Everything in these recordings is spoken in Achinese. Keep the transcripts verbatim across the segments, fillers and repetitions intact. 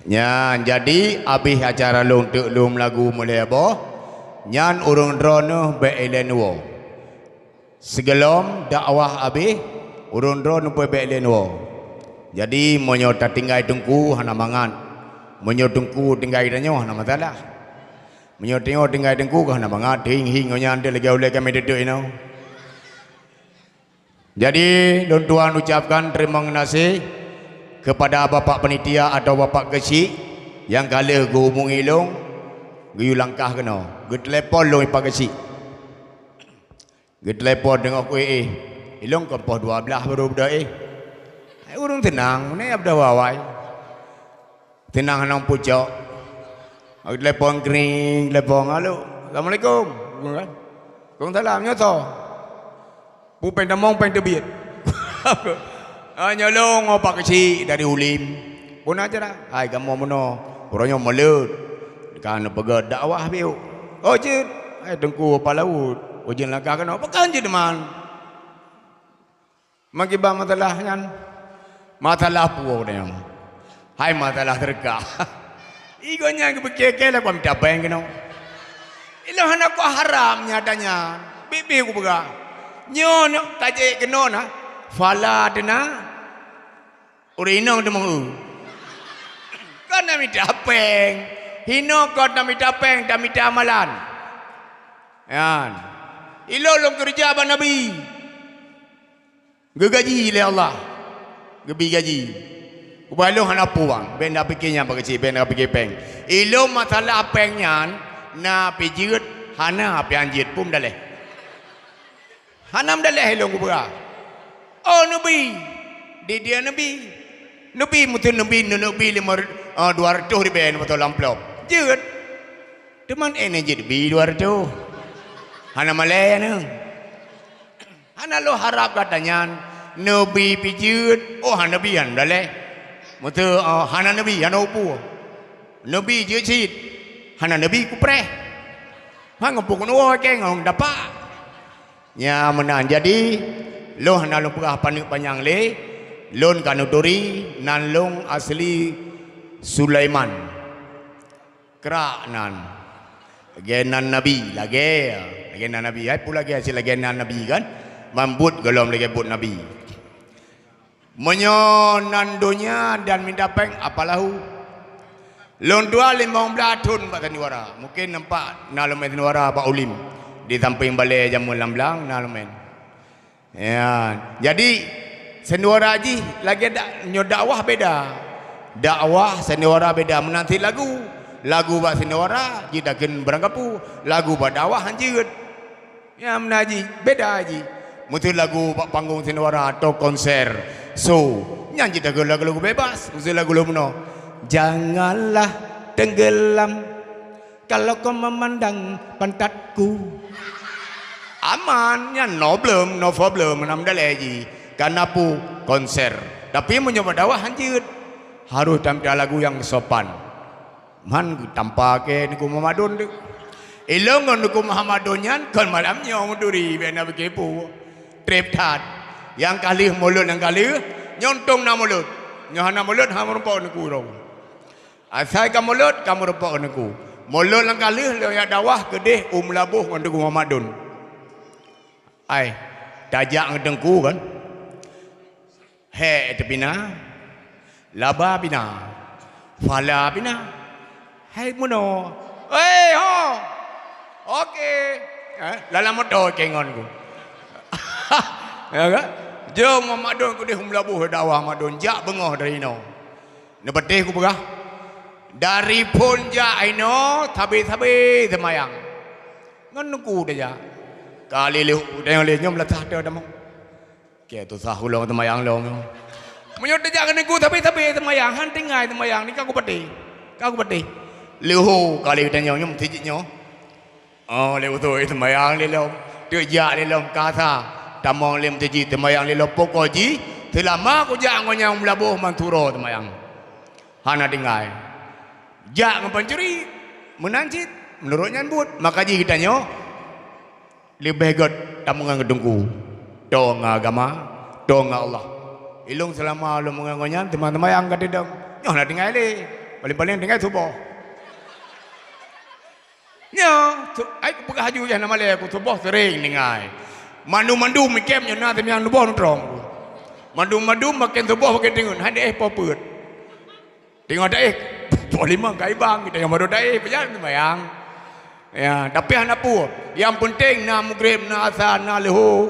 Nyan jadi abéh acara lôn teuk lôn meulagu meulhèe boh, nyan ureuëng droeneueh bék ilén woe. Sigohlom dakwah abéh, ureuëng droeneueh pih bék ilén woe. Jadi meunyoe tatinggai teungku hana mangat, meunyoe teungku tinggai tanyoe hana masalah. Meunyoe tanyoe tinggai teungku ka hana mangat, hieng-hieng ngon nyan deuh lagée ulée kami teuteuek inoe. Jadi lôn tuan ucapkan terima kasih kepada Bapak Panitia atau Bapak Keuchik nyang ka lheueh geuhubungi lôn, geuyue langkah keunoe. Geutelepon lôn i Pak Keuchik. Geutelepon teungoh ku éh, ilôn kon poh dua blaih baru beudôh éh. Hai ureuëng teunang, meunan ya beudôh awai. Teunang hana pucok. Geutelepon kring, telepon, "Halo, assalamualaikum." Kan? "Waalaikumsalam, nyoe soe?" "Peue péng tamong, péng teubiet." "Ah, nyoe lôn ngon Pak Keuchik dari Ulim." "Peue na acara?" "Hai kamoe meunoe, uroe nyoe mulod. Ka neupeugét dakwah biôh." "Oh, jeuet." "Hai teungku, apa laweuet?" "Oh, jeuet langkah keunoe." "Pakon jeuet man?" Meukiban masalah nyan, masalah puwoe nyan. Hai masalah seudeukah. Igo nyan geupike-ke lakoe mita péng keunoe. Ilôn hana kuharab nyata nyan. Biet-biet kupeugah. Nyoe nyoe ka jeuet keunoe na. Fala teuna. Ureuëng inong teumeu'eu. Kon na mita péng. Hinoe kon na mita péng, tamita amalan. Nyan. Ilôn lôn keureuja bak Nabi. Geugaji lé Allah. Geubri gaji. Ubak ilôn hana puang. Bék na pike nyan Pak Keuchik, bék na pike péng. Ilôn masalah péng nyan na pih jeuet, hana pih han jeuet pun meudaléh. Hana meudaléh ilôn kupeugah. Oh, neubi. Di dia neubi. Neubi meuteun neubi, neuneuk bi lima, eh, dua ratus ribèe neubeutôi lam amplop. Jeuet. Teuma éh na jeuet bi dua ratus. Hana malèe nyan. Hana lôn harab gata nyan neubi pih jeuet, oh hana neubi hana meudaléh. Meuteue, oh, hana neubi hana upu. Neubi jeuet cit, hana neubi kupreh. Han ngon pukon woe kèe ngon dapak. Nyan meunan jadi, lôn hana lôn peugah paneuk panyang lé, lôn ka neuturi nan lôn asli Sulaiman. Krak nan. Lagée nan Nabi, lagée, lagée nan Nabi. Hai peue lagée cit lagée nan Nabi kan? Man buet gohlom lagée buet Nabi. Meunyoe nan donya dan mita péng, apalahu. Lôn dua limong blaih thon bak sandiwara. Mungken nampak na lôn meusandiwara bak Ulim. Di sampéng balée jameun lam blang na lôn meu'en. Ya, jadi sandiwara jih lagée dak-, nyoe dakwah beda. Dakwah sandiwara beda meunan cit lagu. Lagu bak sandiwara jih takheun barangkapeue, lagu bak dakwah han jeuet. Ya, meunan jih, beda jih. Meuseu lagu bak panggong sandiwara atau konser, show, nyan jih takheun lagu-lagu bebas. Meuseu lagu lôn meunoe, "Janganlah tenggelam." Kalau kau memandang pantatku. Aman, nyan no problem, no problem, nam dalai ji. Karena pu konser. Tapi meunyoe bak dakwah han jeuet. Harôh tamita lagu nyang sopan. Man geutampa keu Teungku Muhammad Don tu. Ilôn ngon Teungku Muhammad Don nyan kon malam nyoe meuturi bèk na pike pu. Treb that. Nyang ka lheueh mulod nyang ka lheueh, nyoe untông na mulod. Nyoe hana mulod, hana meurumpok Teungku droe. Asai ka mulod, ka meurumpok ngon Teungku. Mulod nyang ka lheueh lôn jak dakwah keudeh u Meulaboh ngon Teungku Muhammad Don. Ai, tajak ngon Teungku kan? Hék teupina, laba pina, fala pina. Hai meunoe. Hei ho. Oke. Eh, lalam moto keu ngon ku. Ya kan? Jom Muhammad Don keudeh u Meulaboh dakwah Muhammad Don jak beungoh dari inoe. Neupatéh kupeugah, dari phon jak inoe sabe-sabe seumayang. Ngon Teungku tajak. Ka lé lheueh u dayah lé nyoe meulasah atoe tamong. Keu tusah ulôn seumayang lom nyoe. Meunyoe tajak ngon Teungku sabe-sabe seumayang, han tinggai seumayang, ni ka kupatéh. Ka kupatéh. Leuho ka lé geutanyoe nyoe meuseujid nyoe. Oh, lé beutôi seumayang lé lom. Teujak lé lom kasa. Tamong lé meuseujid seumayang lé lom. Pokok jih, seulama kujak ngon nyang Meulaboh man turoe seumayang. Hana tinggai. Jak ngon pancuri, meunan cit, meunurot nyan buet. Maka jih geutanyoe leubeh gét tameungon keu Teungku. Toh ngon agama, toh ngon Allah. Ilôn seulama lôn meungon nyan, teuma seumayang ka teudong. Nyoe hana tinggai lé. Paléng-paléng tinggai suboh. Nyoe, su-, ai kupeugah laju nyang na malée, ku suboh sering tinggai. Mandum-mandum ikem nyoe na teumiang suboh neutrong. Mandum-mandum maken suboh maken teungeut, han deuh po peuet. Teungoh taéh, poh limong ka ibang, teungoh baru taéh, peue jak seumayang. Ya, tapi hana peue. Nyang peunteng na mugreb, na asa, na leuhô.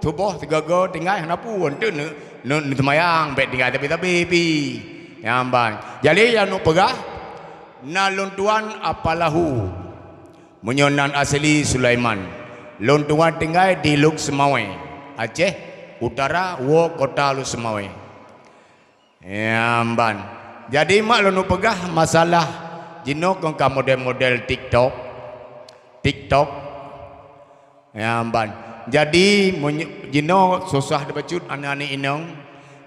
Suboh sigoe-goe tinggai hana peue. Enteuk ne-, ne-, neuseumayang, bék tinggai sabe-sabe pi. Nyang ban. Jadi nyang neupeugah, na lôn tuan Apalahu. Meunyoe nan asli Sulaiman. Lôn tuan tinggai di Lhokseumawe, Aceh Utara, woe kota Lhokseumawe. Nyang ban. Jadi mak lôn peugah masalah jinoe kon ka model-model TikTok. TikTok. Nyang ban. Jadi meunyo-, jinoe susah dibacut aneuk-aneuk inong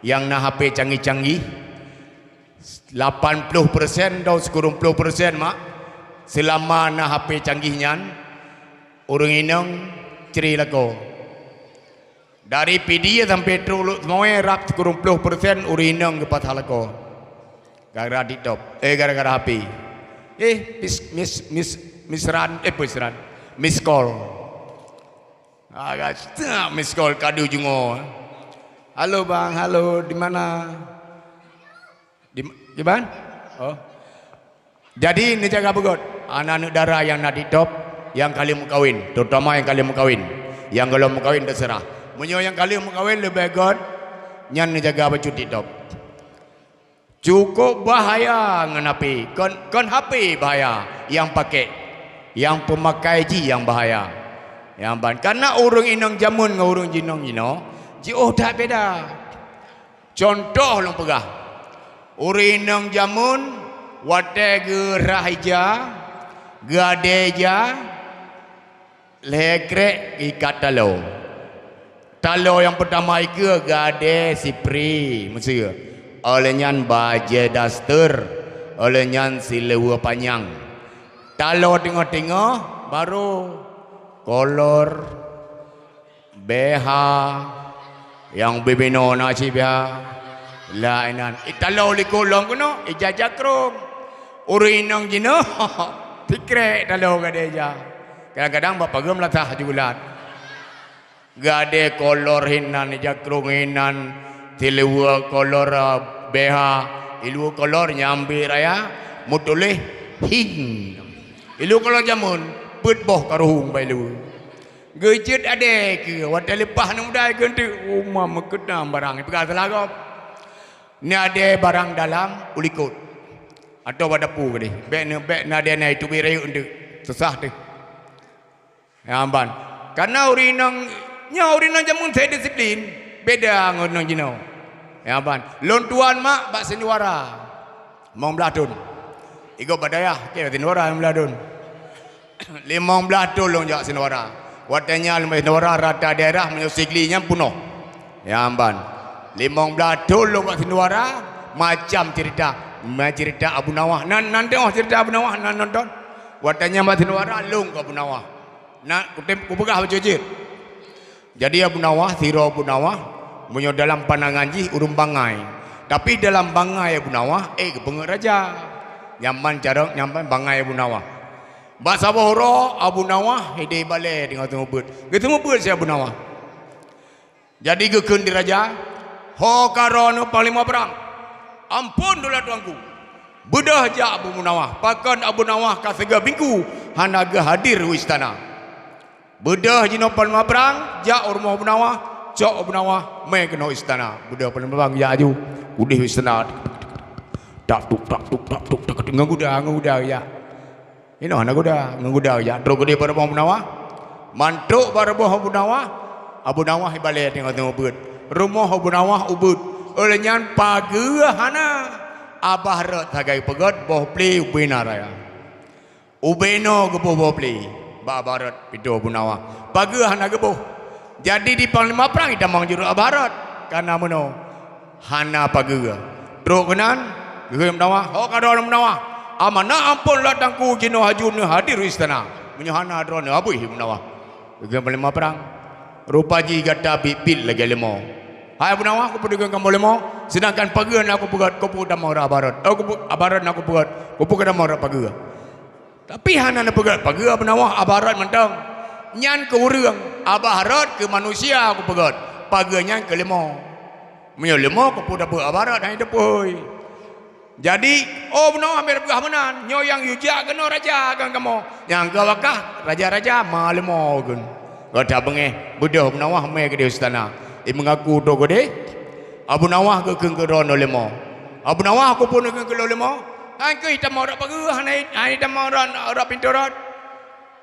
nyang na H P canggih-canggih. Lapan ploh persen atau sikureueng ploh persen mak, seulama na H P canggih nyan, ureuëng inong cre lakoe. Dari Pidie sampai trok Lhokseumawe rab sikureueng ploh persen ureuëng inong geupatah lakoe. Gara-gara TikTok, eh, gara-gara H P. Eh, mis, mis, mis, misran, eh, misran. Miss call. Agak setak miss call kadu jungo. "Halo bang, halo, di mana?" Di, di mana? Oh. Jadi neujaga beugöt aneuk-aneuk dara nyang na TikTok, nyang ka lheueh meukawen, terutama nyang ka lheueh meukawen. Nyang gohlom meukawen teuseurah. Meunyoe nyang ka lheueh meukawen leubeh göt, nyan neujaga bacut TikTok. Cukup bahaya ngon H P. Kon, kon H P bahaya, nyang pakai, nyang peumakai jih nyang bahaya. Nyang ban, karena ureuëng inong jameun ngon ureuëng inong jinoe jiôh that beda. Cuntoh lôn peugah, ureuëng inong jameun watée geurhah ija, geuadée ija, lhée krek ikat taloe. Taloe nyang peutama ikeue geuadée sipri, meuseu. Óh lheueh nyan bajée daster, óh lheueh nyan siluweue panyang. Taloe teungoh-teungoh barô kolor, B H, nyang bubena na cit B H. Lah inan, italoe likot lom keunoe, ija jakrong. Ureuëng inong jinoe, sikrek taloe geuadée ija. Kadang-kadang bak pageue meulatah jugulat. Geuadée kolor hinan, ija krong hinan, siluweue kolor, eh, B H, iluweue kolor nyang bit raya, meutuléh hin. Iluweue kolor jameun, peuet boh karuhong bak iluweue. Geujeuet adée keu watée leupah aneuk muda keu eunteuk uma meukeunam barang ipeugah salah gob. Neuadée barang dalam u likot. Atau bak dapu keudeh. Bék neu-, bék neuadée na iteubiet rayeuk eunteuk. Susah teuh. Nyang ban. Karena ureuëng inong, nyoe ureuëng inong jameun saya disiplin. Beda ngon inong jinoe. Nyang ban. Lôn tuan mak bak sinduara. Limong blaih thon. Igob bak dayah, oke, sinduara limong blaih thon. Limong blaih thon lôn jak sinduara. Watée nyan limong sinduara rata daerah meunyoe Sigli nyan peunoh. Nyang ban. Limong blaih thon lôn bak sinduara, macam cerita. Mai cerita Abu Nawah. Nan, nan teuh cerita Abu Nawah, nan nonton. Watée nyan bak sinduara, lôn keu Abu Nawah. Na, kutem-, kupeugah bacut jeuet. Jadi Abu Nawah, sidroe Abu Nawah, meunyoe dalam pandangan jih ureuëng bangai. Tapi dalam bangai Abu Nawah, eh, geupeungeut raja. Nyaman carông, nyaman bangai Abu Nawah. Bak saboh uroe Abu Nawah hideh balée teungoh seumeubeuet. Geuseumeubeuet si Abu Nawah. Jadi geukheun di raja, "Ho ka droeneuh panglima prang. Amphon dula tuanku. Beudôh jak Abu Nawah. Pakon Abu Nawah ka sigoe bingku hana geuhadir u istana." Beudôh jinoe panglima prang, jak u rumoh Abu Nawah, cok Abu Nawah, mé keunoe istana. Beudôh panglima prang jak aju, udeh istana. Tak tuk, tak tuk, tak tuk, tak tuk. Ngon guda, ngon guda jak. Inoe hana guda, ngon guda jak. Trok keudeh bak rumoh Abu Nawah. Mantok bak rumoh Abu Nawah, Abu Nawah ibalée teungoh seumeubeuet. Rumoh Abu Nawah ubeuet. Óh lheueh nyan pageue hana. Abah rot sagai peugét boh ple ubena raya. Ubena geuboh boh ple bak Abah rot pintoe Abu Nawah. Pageue hana geuboh. Jadi di panglima prang itamong jurok Abah rot. Kana meunoe hana pageue. Trok keunan, geukheun Abu Nawah, "Ho ka droeneuh Abu Nawah. Amanah amphon lat tangku jinoe haju neuhadir u istana. Meunyoe hana droeneuh abéh Abu Nawah." Geukheun panglima prang, "Rupa jih gata biet-biet lagée leumô." "Hai Abu Nawah, kupeudeukeue kamoe leumô, Seudangkan pageue na kupeugét, keupeue tamong rot Abarot. Oh, keupeue Abarot na kupeugét, keupeue tamong rot pageue. Tapi hana neupeugét pageue Abu Nawas, Abarot mantong. Nyan keu ureuëng, Abarot keu manusia kupeugét. Pageue nyan keu leumo. Meunyoe leumo, keupeue tapeuet Abarot, hana tapeuet. Jadi, oh, Abu Nawas, ambil peugah meunan, nyoe nyang yue jak keunoe raja ngon kamoe. Nyang ka wakah raja-raja ma leumo kheun. Gata beungéh, beudôh Abu Nawas mé keudéh istana. Imeungaku tô keudéh, Abu Nawas geukheun keu droeneuh leumo. Abu Nawas, keupeue neukheun keu lôn leumo? Han keuh tamong rot pageue, hana, hana tamong rot, rot pintoe rot.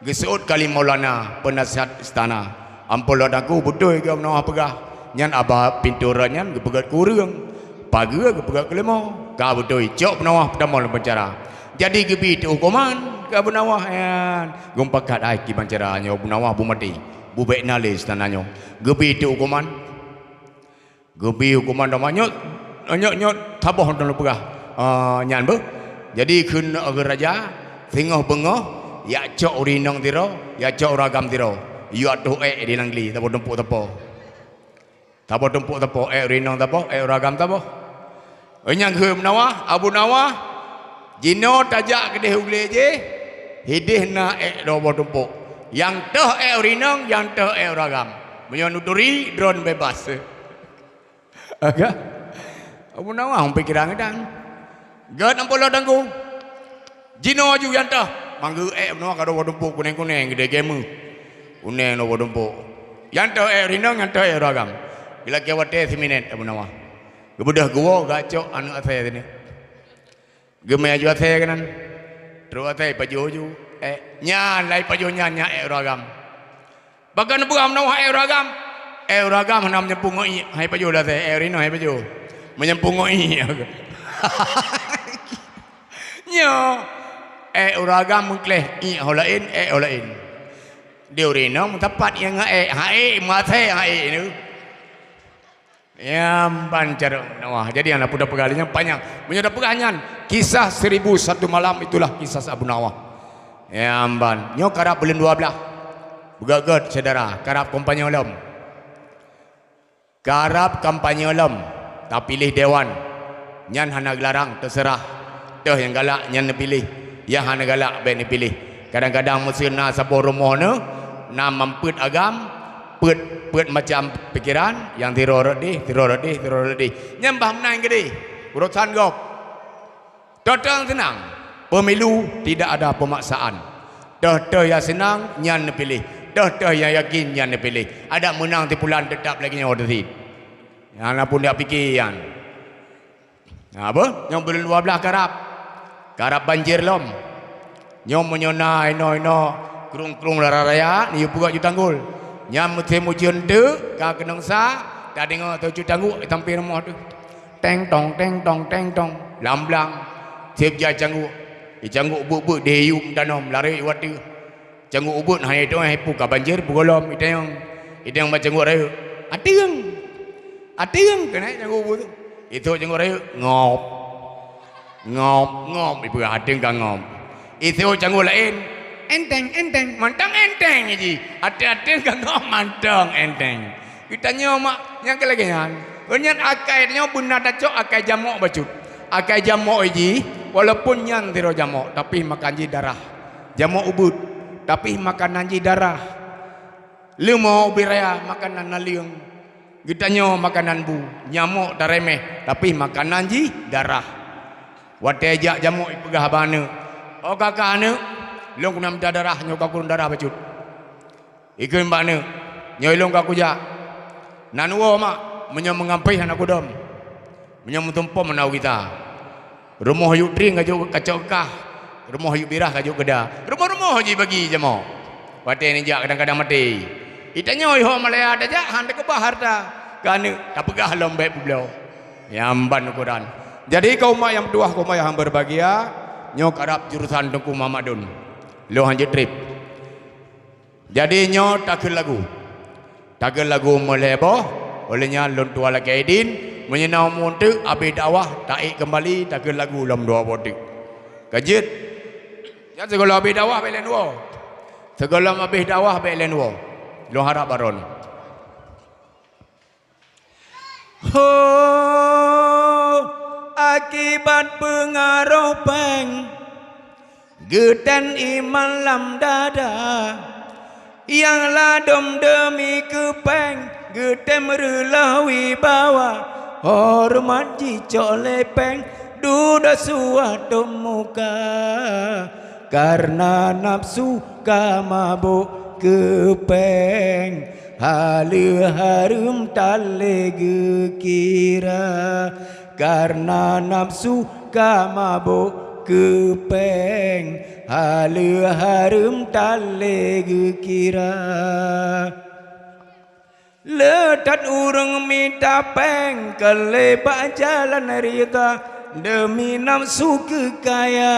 Geuseuôt kali Maulana, peunasihat istana. Ampôn lôn aku, beutôi geuh Abu Nawas peugah. Nyan haba pintoe rot nyan geupeugét keu ureuëng. Pageue geupeugét keu leumo. Ka beutôi, cok Abu Nawas peutamong lam penjara. Jadi geubi teuk huköman keu Abu Nawas nyan. Geumupakat hai kiban cara nyoe Abu Nawas beumaté. Bubék na lé istana nyoe. Geubi teuk huköman. Geubi huköman dama nyoe, nyoe, nyoe saboh nyoe peugah, ah, nyan beuh. Jadi kheun, kheun raja, singoh beungoh, jak cok ureuëng inong sidroe, jak cok ureuëng agam sidroe, yue atôh ék di Langli, saboh tumpôk sapo. Saboh tumpôk sapo, ék ureuëng inong saboh, ék ureuëng agam saboh. Nyang kheun Abu Nawas, Abu Nawas, jinoe tajak keudéh u glé jéh, hidéh na ék dua boh tumpôk. Nyang tôh ék ureuëng inong, nyang tôh ék ureuëng agam. Meunyoe neuturi, droeneuh beubaih. Aga? Abu Nawas meupikéran geutanyoe. Gét ampôn lôn teungku. Jinoe aju nyang tôh. Manggeu ék Abu Nawas ka dua boh tumpôk kunéng-kunéng geudée gameue. Kunéng dua boh tumpôk. Nyang tôh ék ureuëng inong, nyang tôh ék ureuëng agam. Geulakée watée siminét Abu Nawas. Geubeudôh geuwoe geucok aneuëk asée sinan. Geumé aju asée keunan. Trok asée pajoh ju. Ék, nyan lai pajoh nyan, nyan ék ureuëng agam. Pakon neupeugah Abu Nawas ék ureuëng agam? Ék ureuëng agam hana meunyampung ngon iék, hai pajoh dah asée, ék ureuëng inong hai pajoh. Meunyampung ngon iék. Nyoe, ék ureuëng agam meukleh, iék ho laén, ék ho laén. Di ureuëng inong meusapat nyang ngon ék, ha ék, meuasée ha ék nyoe. Nyan ban cara Abu Nawas. Jadi, hana peue tapeugah lé nyan panyang. Meunyoe tapeugah nyan, kisah seribu satu malam, itulah kisah Abu Nawas. Nyan ban. Nyoe karab buleuen dua blaih. Beugét-gét syedara, karab kampanye lom. Karab kampanye lom. Tapiléh dewan. Nyan hana geularang, teuseurah. Teuh nyang galak nyan neupiléh. Nyang hana galak bék neupiléh. Kadang-kadang meuseu na saboh rumoh neuh, na meunan peuet agam, peuet, peuet macam pikeran, nyang sidroe rot deh, sidroe rot deh, sidroe rot deh. Nyan bah meunan keudeh, urosan gob. Teuh-teuh nyang seunang, pemilu tidak ada pemaksaan. Teuh-teuh nyang seunang, nyan neupiléh. Teuh-teuh nyang yakin, nyan neupiléh. Adak meunang si pulan teutap lagée nyoe teuh cit. Nyan na pun jak pike nyan. Nah, beuh, nyoe buleuen dua blaih karab. Karab banjir lom. Nyoe meunyoe na inoe-inoe krueng-krueng dara raya, neuyue peugét ju tanggol. Nyan musém ujeuen teuk, ka keunong sa, tadeungoe teuh ju tanggok di sampéng rumoh teuh. Teng tong, teng tong, teng tong. Lam blang. Seb jak cangguek. Di cangguek beuet-beuet di yuem tanom, larek watée. Cangguek ubeuet hana itong, hai pu ka banjir, peugohlom itanyong. Itanyong bak cangguek rayeuk, "Ateueng! Ateueng!" Keuneuk cangguek ubeuet tu. Iseuôt cangguek rayeuk, "Ngop! Ngop! Ngop!" Ipeugah, "Ateueng ka ngop." Iseuôt cangguek laén, "Enteng! Enteng! Mantong enteng jih! Ateueng-ateueng ka ngop, mantong enteng!" Geutanyoe mak nyang keu lagée nyan. Nyan akai tanyoe beuna tacok akai jamok bacut. Akai jamok jih, walaupun nyan sidroe jamok, tapi makan jih darah. Jamok ubeuet, tapi makanan jih darah. Leumo ubit raya, makanan naleueng. Geutanyoe makanan bu, nyamok taréméh, tapi makanan jih darah. Watée jak jamok ipeugah bak aneuëk, "Oh ka kah aneuëk, lôn keuneuk mita darah, nyoe ka kureueng darah bacut." Ikheun bak aneuëk, "Nyoe ilôn ka kujak. Na neuwoe mak, meunyoe meungampéh hana kudom. Meunyoe meutumpom hana kugisa. Rumoh yup trieng ka jok, ka cok kah. Rumoh yup birah ka jok keuda. Rumoh-rumoh jibagi jamok." Watée neujak kadang-kadang maté. Itanyoe ihok Malaya tajak, han takeubah hareuta. Keu aneuëk tapeugah lom bék peubloe. Nyan ban ukuran. Jadi kaum umat nyang meutuwah, kaum umat nyang berbahagia, nyoe karab jurusan Teungku Muhammad Dun. Lôn han jeuet treb. Jadi nyoe takheun lagu. Takheun lagu meulhée boh, óh lheueh nyan lôn tuha lakée idin, meunyoe na umu teuk abéh dakwah, taék keumbali takheun lagu lom dua boh teuk. Ka jeuet? Nyan sigohlom abéh dakwah bék lén woe. Sigohlom abéh dakwah bék lén woe. Lôn harab baroe nyoe. Ho! Akibat peungaroh péng, geutém iman lam dada. Nyang ladôm deumi keu péng, geutém reuloh wibawa. Horeumat jicok lé péng, dudoe suah tôb muka. Kareuna nafeusu ka mabök keu péng, haleue hareuem tan lé geukira. Kareuna nafeusu ka mabök keu péng, haleue hareuem tan lé geukira. Le that ureuëng mita péng keu lé bak jalan rida deumi nafeusu keu kaya.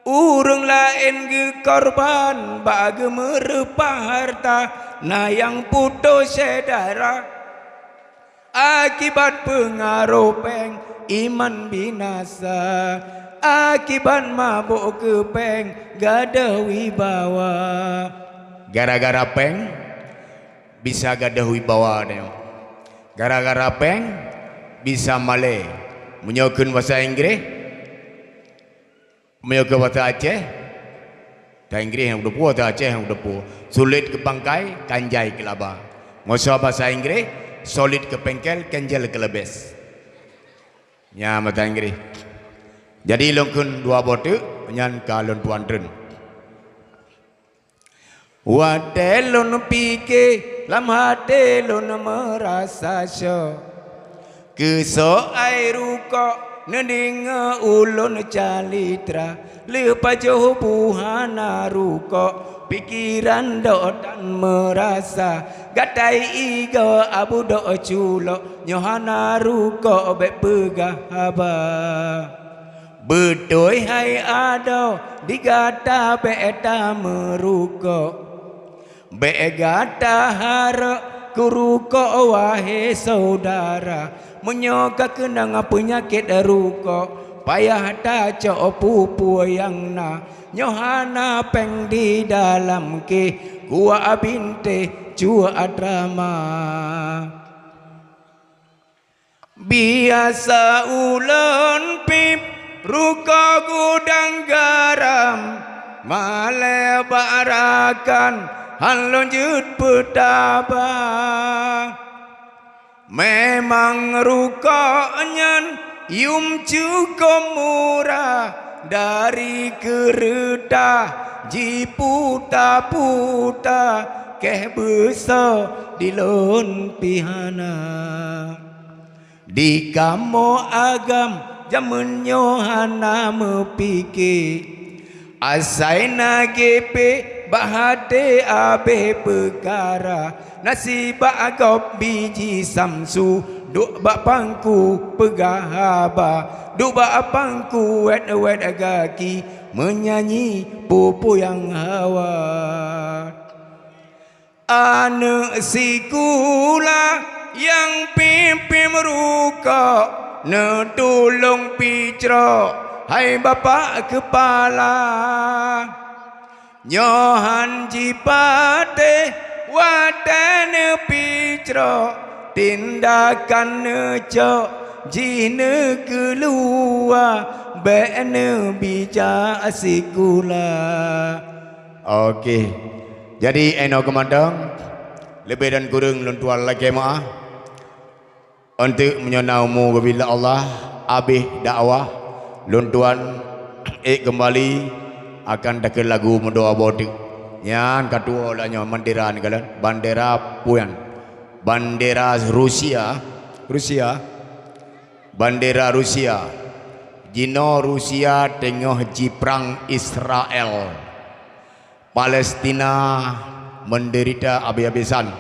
Ureuëng laén geukorban bak geumeureupah hareuta, na nyang putôh syedara. Akibat peungaroh péng, iman binasa. Akibat mabök keu péng, gadôh wibawa. Gara-gara péng, bisa gadôh wibawa tanyoe. Gara-gara péng, bisa malée. Meunyoe kheun basa Inggréh, meunyoe keu basa Aceh, basa Inggréh nyang udeupu, basa Aceh nyang udeupu. Sulet keu pangkai, kanjai keu laba. Meunyoe basa Inggréh, solid keu péngkél, kenjel keu leubes. Nyan basa Inggréh. Jadi lôn kheun dua boh teuk, nyan ka lôn tuan treun. Watée lôn pike, lam até lôn meurasa syok. Keusoe ai rukok neudeungoe ulôn calitra, lheueh pajoh bu hana rukok, pikeran dok tan meurasa. Gatai igoe abu dok culok, nyoe hana rukok bék peugah haba. Beutôi hai adoe, di gata bék tameurukok. Bék gata harok keu rukok, wahé syedara. Meunyoe ka keunong peunyakét rukok, payah tacok peue-peue nyang na. Nyoe hana péng di dalam kéh, kuak bintéh cuak drama. Biasa ulôn pip rukok gudang garam, malée bak rakan hán lôn jeuet peutaba. Memang rukok nyan yum cukôp murah, dari keureutah jiputa-puta, kéh beusoe di lôn pih hana. Di kamoe agam jameun nyoe hana meupike. Asai na gépé bak até abéh peukara. Na sibak gob biji samsu duek bak pangku peugah haba. Duek bak pangku wét-wét gaki meunyanyi peue-peue nyang hawa. Aneuëk sikula nyang pip-pip rukok neutulông picrok hai bapak keupala. Nyoe hán jipatéh watée neupicrok, tindakan neucok jih neukeuluwa, bék neubijak sikula. Oke. Jadi, inoe keumantong, leubeh dan kureueng lôn tuan lakée meuáh. Eunteuk meunyoe na umu geubri lé Allah, abéh dakwah, lôn tuan ék keumbali akan takheun lagu meudua boh teuk. Nyan ka tuwoe lagée nyoe bandera neukalon, bandera peue nyan? Bandera Rusia, Rusia, bandera Rusia. Jinoe Rusia teungoh jiprang Israel. Palestina menderita abéh-abésan.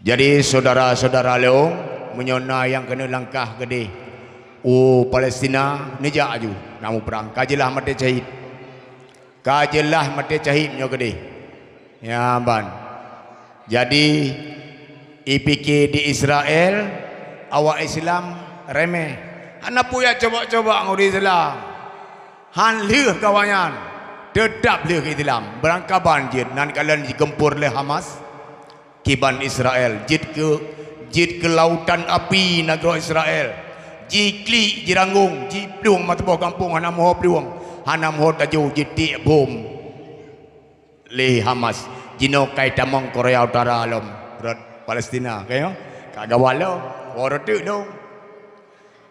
Jadi, syedara-syedara lôn, meunyoe na nyang keuneuk langkah keudeh u Palestina, neujak aju, na muprang. Ka jeulaih maté syahid. Ka jeulaih maté syahid meunyoe keudeh. Nyan ban. Jadi, ipike di Israel, awak Islam remeh. Hana peue jak cobak-cobak ngon ureuëng Islam. Hán lheueh kawan nyan, teutab lheueh keu Islam. Beurangkaban jeuet, nan kalon jigeumpor lé Hamas. Kiban Israel, jeuet keu, jeuet keu lautan api nanggroe Israel. Jiklik, jiranggong, jiplueng meusaboh gampông hana meuho plueng, hana meuho tajô, jitiek bom lé Hamas. Jinoe kai tamong Korea Utara lom, rot Palestina, ka nyoe? Ka gawat lom, woe rot teuk lom.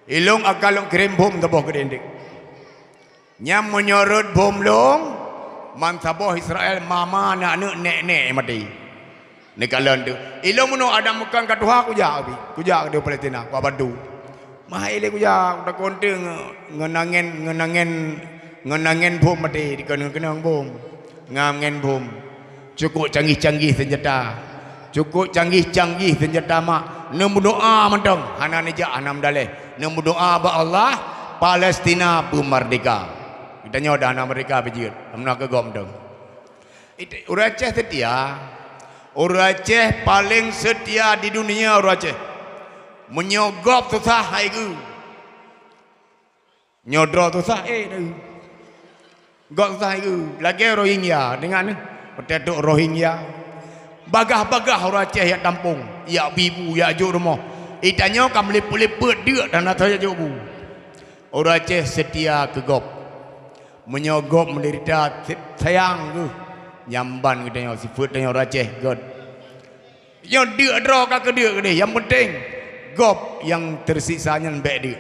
Ilong akan lôn kirém bom saboh keudéh. Nyan meunyoe rot bom lom, meusaboh Israel mama, aneuk-aneuk, nèk-nèk maté. Neukalon tu. Ilong meunyoe Adam meukan ka tuha, kujak bi. Kujak di Palestina, kubantu. Mahai lé kujak, takot teuh nge-, ngeunangen, ngeunangen, ngeunangen bom maté, dikeunong-keunong bom. Ngangen bom. Cukup canggih-canggih senjata. Cukup canggih-canggih senjata mak. Neumeudoa mantong, hana neujak, hana meudaleh. Neumeudoa bak Allah, Palestina beumerdeka. Geutanyoe dah hana merdeka beujeuet. Hana keu gob mantong. It-, ureuëng Aceh seutia. Ureuëng Aceh paleng seutia di dunia, ureuëng Aceh. Meunyoe gob susah, hai geu. Nyoe droe susah, eh, dah. Gob susah, hai geu. Lagée Rohingya, deungon, eh. Peuteutuk Rohingya. Bagah-bagah ureuëng Aceh yak tampông, yak bi bu, yak jok rumoh. Itanyoe ka meulipeuet-lipeuet deuk dan atra jok bu. Ureuëng Aceh seutia keu gob. Meunyoe gob meudeurita, sayang geuh. Nyan ban geutanyoe, sifeuet tanyoe ureuëng Aceh, göt. Nyoe deuk droe ka keudeuk keudeh, nyang peunteng gob nyang teusiksa nyan bék deuk.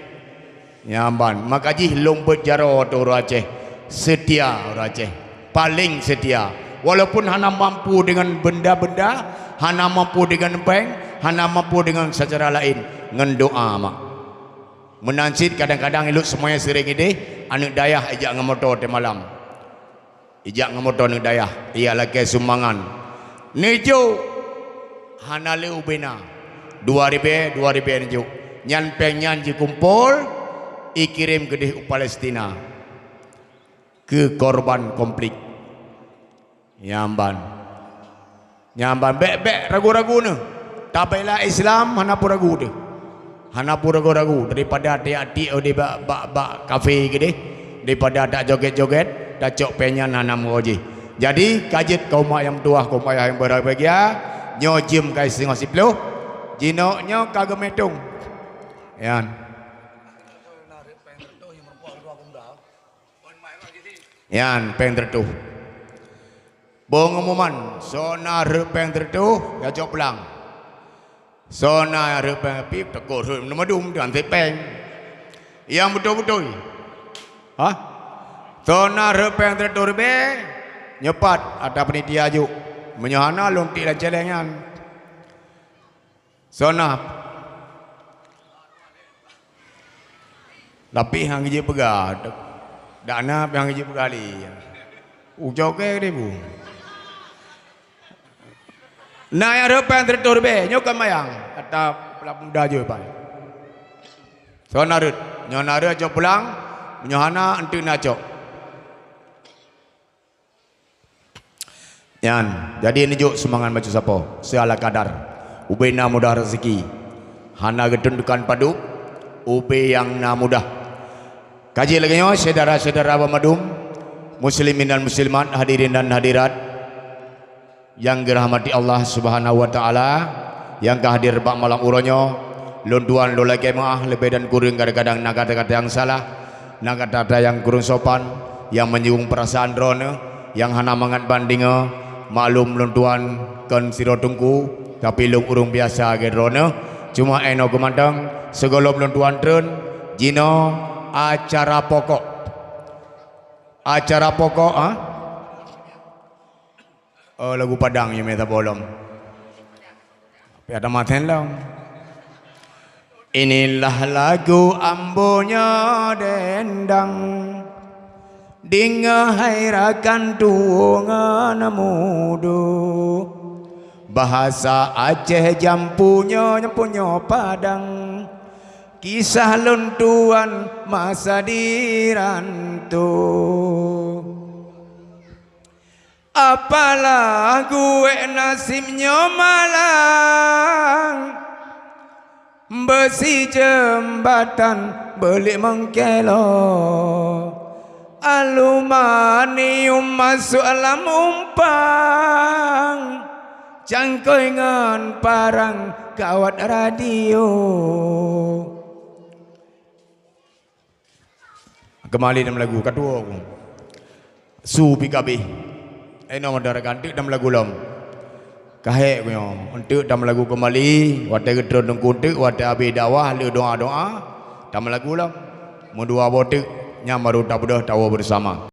Nyan ban, maka jih lôn beuet jaroe ateueh ureuëng Aceh, seutia ureuëng Aceh, paleng seutia. Walaupun hana mampu deungon benda-benda, hana mampu deungon péng, hana mampu deungon seucara laén, ngon doa mak. Meunan cit kadang-kadang ilot seumuanya seuring ideh, aneuëk dayah ijak ngon moto teumalam. Ijak ngon moto aneuëk dayah, ijak lakée sumbangan. Neujok hana le ubena. Dua ribée, dua ribée neujok. Nyan péng nyan jikumpol, ikirém keudeh u Palestina. Keu korban konflik. Nyan ban. Nyan ban, bék-bék ragu-ragu neuh. Tabela Islam hana peue ragu teuh. Hana peue ragu-ragu daripada tiek-tiek di bak, bak, bak kafe keudeh, daripada tak joget-joget, tacok péng nyan hana meuho jih. Jadi, ka jeuet keu umat nyang meutuwah, keu umat nyang berbahagia, nyoe jeuem ka singoh siploh, jinoe nyoe ka geumeuhitung. Nyan. Nyan, péng teureutôh. Pengumuman, soe na rhot péng teureutôh, ya cok pulang. Soe na rhot péng pih, teuka rhot meudum, dan péng. Nyang beutôi-beutôi. Hah? Soe na rhot péng teureutôh ribée, nyoe pat ata panitia jok. Meunyoe hana, lôn tiek lam céléng nyan. Soe na? Tapi han geujeuet peugah, dak na pih han geujeuet peugah lé. Ujoe keu deh bu. Na nyang rhot péng teureutôh ribée, nyoe kon mayang. Ata peula pemuda joi pai. Soe na rhot, nyoe na rhot cok pulang, meunyoe hana, eunteuk na cok. Nyan, jadi neujok sumbangan bacut sapoe, seala kadar. Ubena mudah rezeki. Hana geutundukan padub, ubé nyang na mudah. Ka jeuet lagée nyoe, syedara-syedara banmandum, muslimin dan muslimat, hadirin dan hadirat, nyang geurahmati Allah Subhanahu wa Taala, nyang ka hadir bak malam uroe nyoe, lôn tuan lôn lakée meuáh leubeh dan kureueng kadang-kadang na kata-kata nyang salah, na kata-kata nyang kureueng sopan, nyang menyinggung peurasaan droeneuh, nyang hana mangat ban deungoe. Maklum lôn tuan kon sidroe teungku, tapi lôn ureuëng biasa lagée droeneuh. Cuma 'oh noe keuh mantong, sigohlom lôn tuan treun, jinoe acara pokok. Acara pokok, ha? Oh, lagu Padang nyang mita bolom. Tapi ada maten lom. Inilah lagu ambo nyoe dendang, deungoe hai rakan tuwo ngon mudo. Bahasa Aceh jampu nyoe, jampu nyoe Padang, kisah lôn tuan masa di ranto. Apalah guek nasib nyoe malang, beusi jeumbatan beulik meungkelo, aluminium masok lam umpang, cangkôi ngon parang kawat radio. Keumalé tameulagu, ka tuwoe ku. Su pih ka abéh. Inoe meudarah ka, eunteuk tameulagu lom. Ka hék ku nyoe, eunteuk tameulagu keumalé, watée geutron teungku eunteuk, watée abéh dakwah, lheueh doá-doá, tameulagu lom. Meudua boh teuk, nyan baru tabeudôh tawoe beusama.